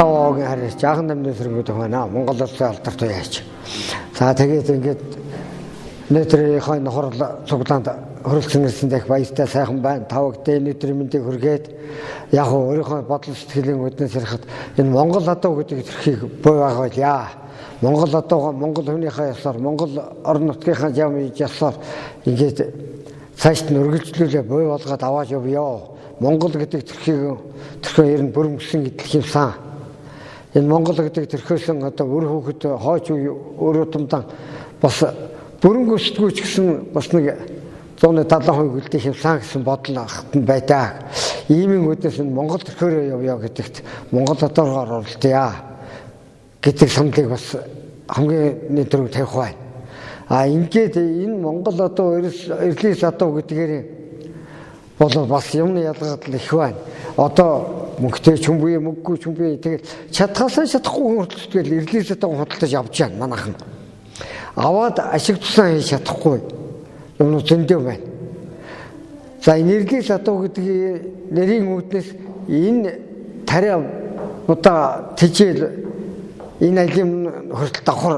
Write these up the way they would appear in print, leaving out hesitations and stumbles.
Даваагийн харьяа жаахан намны сэргүүд байна. Монгол улсын алдарт яаж. За тэгээд ингээд өнөөдрийнхөө нохорол цуглаанд хөрөлцөн ирсэн дэх баяртай сайхан байна. Тавагтай өнөөдрийн мэндийг хүргээд яг өөрийнхөө бодол сэтгэлийн үднэс ярихад энэ Монгол адуу гэдэг төрхийг буй байгуулъя. Монгол адууга Монгол хүнийхээ ёсоор, Монгол орон нутгийнхаа жам ёсоор ингээд цаашд нь үргэлжлүүлээ буй болгоод аваад явъя. Монгол гэдэг төрхийг төрхөө ер нь бүрмгсэн гэдэл юмсан. Энэ Монгол гэдэг төрхөөсөн одоо үр хүүхэд хойч үе өөр утамдан бас бүрэн өсдгүү ч гэсэн бас нэг 170% үлдэх юмсан гэсэн бодол ахтан байдаг. Иймийн үүднээс нь Монгол төрхөөрөө явъя гэдэгт Монгол одоогоор оролдъё гэдэг саналыг бас хамгийн нэгдүгээр тавих байна. А ингээд энэ Монгол одоо эрлээс одоо гэдгээр бол бас юмны ялгаадал их байна. Одоо мөнгөтэй ч хүн бие, мөнгөгүй ч хүн бие, тэгэл чадхаасаа чадахгүй хүртэл тэгэл эрлээс одоо худалдаж авч яана манайхан. Аваад ашиг тусаа хийж чадахгүй юмнууд зөндөө байна. За энэ эрлээс одоо гэдэг нэрийн үүднээс энэ тариа удаа тэжээл энэ алийн хүртэл давхар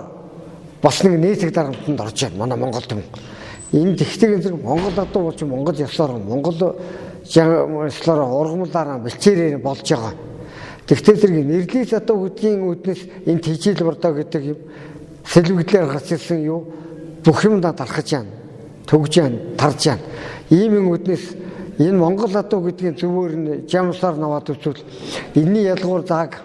бас нэг нээцэг дарамтанд орж байна манай Монгол түмэн. Энэ тэгтэг зэрэг Монгол адуу болж Монгол ёсоор Монгол ёслоор ургамлаараа бэлчээрээр болж байгаа. Тэгтээ зэрэг нэрлээс адуу гэдгийн үүднээс энэ тэжээл бордоо гэдэг юм сэлвэглээр гарч ирсэн юу бүх юмдаа дарахж яана, төгж яана, тарж яана. Ийм юм үүднээс энэ Монгол адуу гэдгийн зөвөөр нь жамсаар наваад үзвэл энэний ялгуур зааг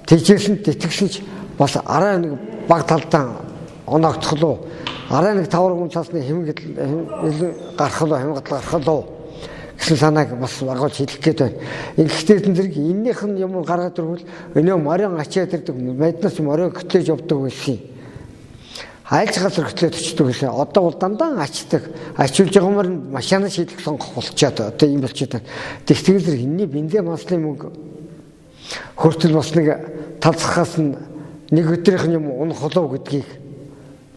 тэжээсэн тэтгэсэн ч бас арай нэг баг талдаа оноогдох арай нэг тавар цаасны хэмгэл гарах уу, хэмгэл гарах уу гэсэн санааг бас агуулж хэлэх гээд байна. Ингэхдээ зэрэг эннийх нь юм гаргаад ирвэл өнөө морин ачаад ирдэг, маднаас морин хөтлөж явдаг байсан. Айлч газар хөтлөөд очдөг гэсэн. Одоо бол дандаа ачдаг. Ачуулж байгаа мөр машина шийдэх сонгох болчоод одоо ийм болчиход байна. Тэгтэл зэрэг энэний бензин маслын мөнгө хүртэл бас нэг талцахаас нь нэг өдрийнх нь юм унах болов гэдгийг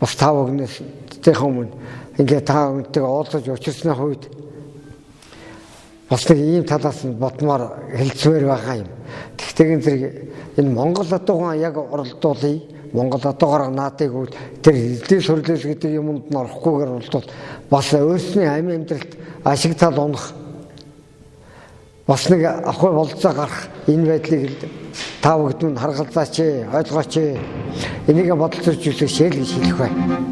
бас та бүхнээс тэхийн өмнө ингээд та бүхэнтэйгээ уулзаж учирсны үед бас нэг ийм талаас нь бодмоор хэлцмээр байгаа юм. Тэгтээ зэрэг энэ Монгол адуугаан яг оролдуулъя. Монгол адуугаар наадыг үл тэр эзлээ сүрлээс гэдэг юмд нь орохгүйгээр оролдвол бас өөрсний амийн амьдралд ашиг тал унах бас нэг авах болцоо гарах энэ байдлыг та бүгд минь харгалзаач, ойлгооч. Энийг бодол зөрч үзэх шээл гэж хэлэх байна.